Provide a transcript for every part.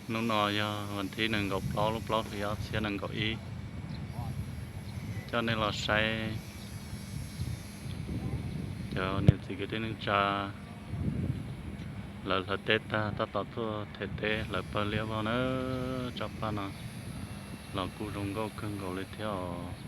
Hnub no yog vas thib nees nkaum plaub lub plaub hlis ob txhiab nees nkaum ib, coj nej los saib cov niam txiv kwv tij neej tsa lawv hlawv teb tag tab tom tuaj them teb hlawv pawg liab vog na. Tsob paj no los kuj zoo nkauj kawg nkaus li thiab os.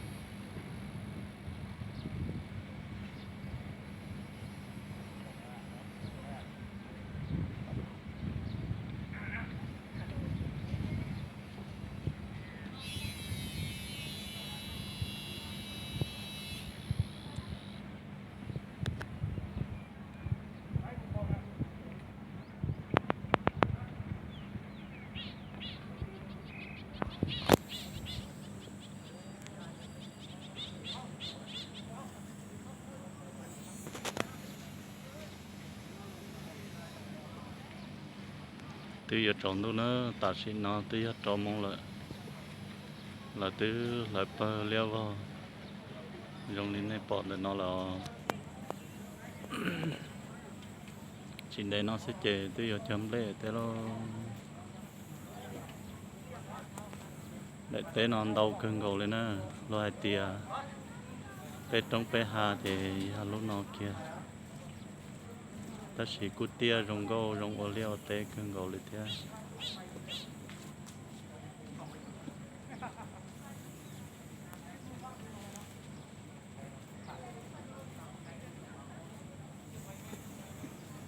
Twb yuav tsaus ntuj na, tam sim no twb yog rau moos lawm. Lawv twb hlawv pawg liab vog zoo li nej pom ntawm no lawm. Tsis ntev no xwb ces twb yuav cog nplej teb lauj. Daim teb no ntau kawg nkaus li na, luag hais tias peb roob peb hav ces yog lub no kiag. Tab sis kuj tiaj zoo nkauj zoo ua liaj ua teb kawg nkaus li thiab.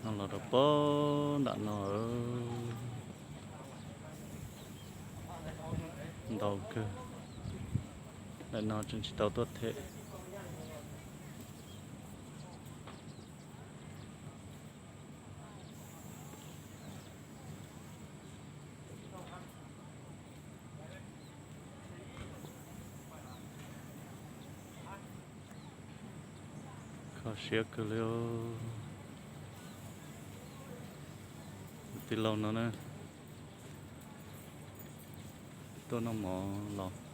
No los rau pem nram no ntau kawg. Daim no tseem tsis tau tuaj them. Kho siab kawg li. Tij laug no na, tuaj noj mov los